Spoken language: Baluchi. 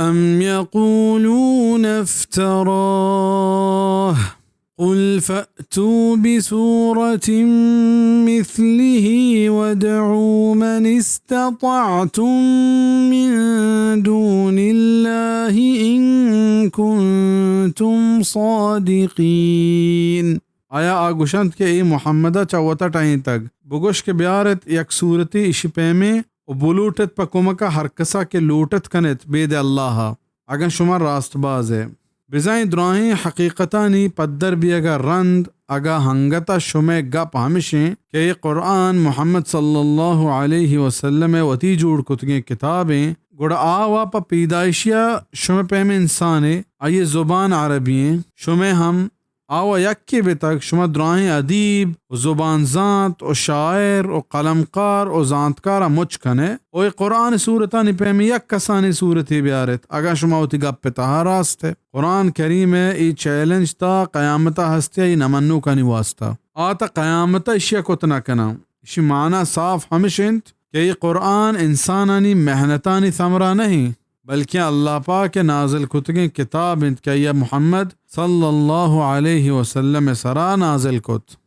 أم يقولون افتراه، قل فأتوا بسورة مثله وادعوا من استطعتم من دون الله إن كنتم صادقين. آیا آ گوشنت کہ اے محمد ءَ چہ وت ءَ ٹہینتگ؟ بگوش کہ بیار ات یک سورتے اشی پیمیں و بلوٹ ات پہ کمک ءَ ہر کس ءَ کہ لوٹ ات کن ات بید اللہ ءَ، اگاں شما راست باز ئے۔ بزاں اے دراہیں حقیقتانی پدر بیگ ءَ رند اگاں ہنگت ءَ شمئے گپ ہمش ایں کہ اے قرآن محمد صلی اللہ علیہ وسلم ءِ وتی جوڑ کتگیں کتابیں، گڑا آ وا پہ پیدائشی ءَ شمئے پیمیں انسانے، آئی ءِ زبان عربی ایں، شمئے ہم آ وا یکے بتگ، شما دراہیں ادیب و زبان زانت و شاعر و قلمکار و زانتکار ءَ مچ کن ئے و اے قرآن سورتانی پیمیں یک کسانیں سورتے بیار ات، اگاں شما وتی گپ ءِ تہا راست ئے۔ قرآن کریم ءِ اے چیلنج تا قیامت ءَ ہست ءَ اے نہ منوکانی واسطہ۔ آ تا قیامت ءَ اشی ءَ کت نہ کناں۔ اشی معنی صاف ہمش انت کہ اے قرآن انسانانی محنتانی ثمرہ نہ انت، بلکیں اللہ پاک ءِ نازل کتگیں کتاب انت کہ آئی ءَ محمد صلی اللہ علیہ وسلم ءِ سرا نازل کت۔